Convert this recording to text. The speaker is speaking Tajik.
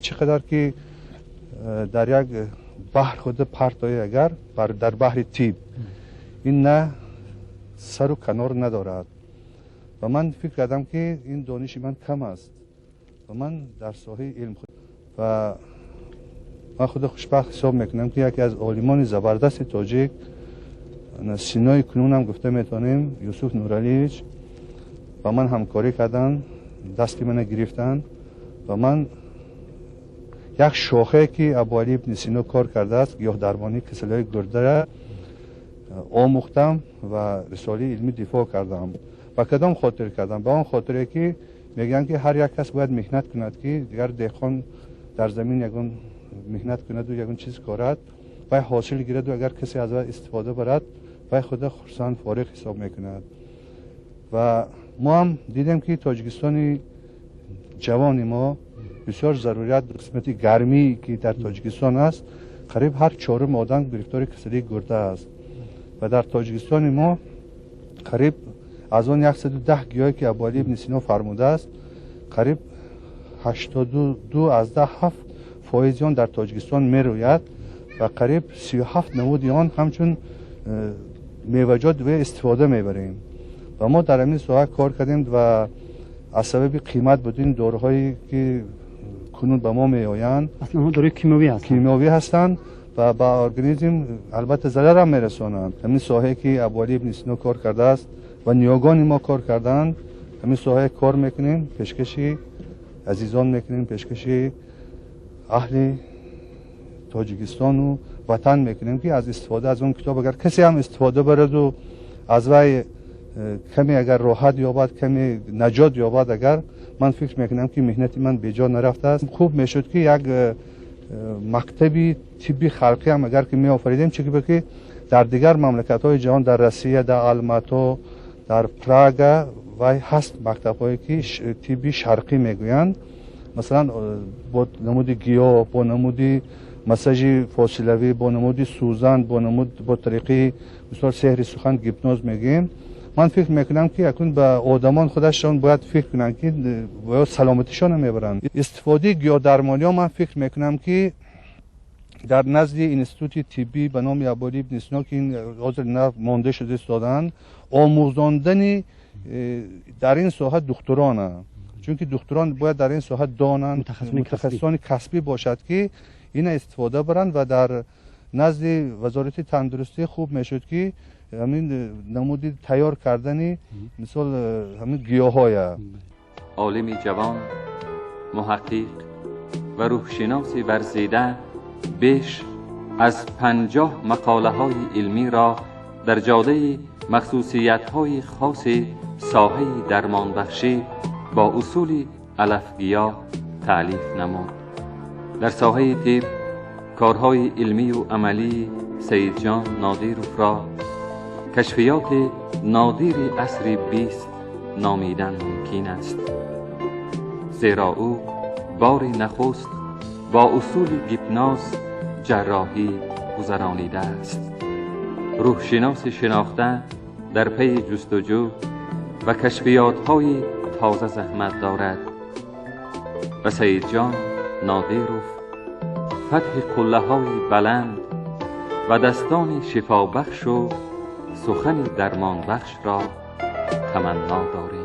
Чӣ қадар ки дар як баҳр худа партои, агар дар баҳри тиб ин на сару канор надорад. Ва ман фикр кардам, ки ин дониши ман кам аст ва ман дар соҳаи илм ва ман худо хушбахт ҳисоб мекунам, ки яке аз олимони забардасти тоҷик, Синои кунунам гуфта метавонем, Юсуф Нуралиевич ба ман ҳамкорӣ карданд, дасти мана гирифтанд ва ман як шохае, ки Абуалӣ ибни Сино кор кардааст, гиёҳдармонии касалиҳои гурдара омӯхтам ва рисолаи илмӣ дифоъ кардам. Ба кадом хотир кардам? Ба он хотире, ки мегӯянд, ки ҳар як кас бояд меҳнат кунад, ки дигар деҳқон дар замин ягон меҳнат кунаду ягон чиз корад, вай ҳосил гираду агар касе аз вай истифода барад, вай худа хурсанд, фориғ ҳисоб мекунад. Ва мо ҳам дидем, ки Тоҷикистони ҷавони мо бисёр зарурият, қисмати гармӣ, ки дар Тоҷикистон аст, қариб ҳар чорум одам гирифтори касалии гурда аст. Ва дар Тоҷикистони мо қариб аз он 110 гиёҳе, ки Абуалӣ ибни Сино фармудааст, қариб 82,7% он дар Тоҷикистон мерӯяд ва қариб 37 намуди он ҳамчун меваҷот истифода мебарем. Ва мо дар ҳамин соҳа кор кардем ва аз сабаби қимат будани доруҳое, ки кунун ба мо меоянд, дорои кимиёвӣ ҳастанд, кимиёвӣ ҳастанд ва ба организм албатта зарарам мерасонанд. Ҳамин соҳае, ки Абуалӣ ибни Сино кор кардааст ва ниёгони мо кор карданд, ҳамин соҳае кор мекунем, пешкаши азизон мекунем, пешкаши аҳли Тоҷикистону ватан мекунем, ки аз истифода аз он китоб агар касе ҳам истифода бараду аз вай каме агар роҳат ёбад, каме наҷот ёбад агар, ман фикр мекунам, ки меҳнати ман беҷо нарафтааст. Хуб мешуд, ки як мактаби тибби халқӣ ҳам агар ки меофаридем, чунки ки дар дигар мамлакатҳои ҷаҳон, дар Россия, дар Алмато, дар Прага вай ҳаст, мактабҳое, ки тибби шарқӣ мегӯянд, масалан, бо намуди гиёҳ, бо намуди массажи фосилавӣ, бо намуди сӯзан, бо намуд, бо тариқи мисол сеҳри сухан, гипноз мегӯем. Ман фикр мекунам, ки акнун ба одамон худашон бояд фикр кунанд, ки бояд саломатишонро мебаранд. Истифодаи гиёҳдармониҳо, ман фикр мекунам, ки дар назди институти тиббӣ ба номи Абуалӣ ибни Сино, ки ин ҳозир нав монда шуда истодаанд, омӯзондани дар ин соҳа духтурона, чунки духтурон бояд дар ин соҳа донанд, мутахассисони касбӣ бошад, ки ина истифода баранд. Ва дар назди Вазорати тандурустӣ хуб мешуд, ки ҳамин намуди тайёр кардани, мисол, ҳамин гиёҳҳоя. Олими ҷавон, муҳаққиқ ва рӯҳшиноси варзида беш аз 50 мақолаҳои илмиро дар ҷодаи махсусиятҳои хоси соҳаи дармонбахшӣ бо усули алафгиёҳ таълиф намуд. Дар соҳаи тиб корҳои илмию амалии Саидҷон Нодировро кашфиёти нодири асри 20 номидан мумкин аст, зеро ӯ бори нахуст бо усули гипноз ҷарроҳӣ гузаронидааст. Рӯҳшиноси шинохта дар пайи ҷустуҷӯ ва кашфиётҳои тоза заҳмат дорад ва Саидҷон Нодиров фатҳи қуллаҳои баланд ва дастони шифобахшу сухани дармонбахшро таманно дорем.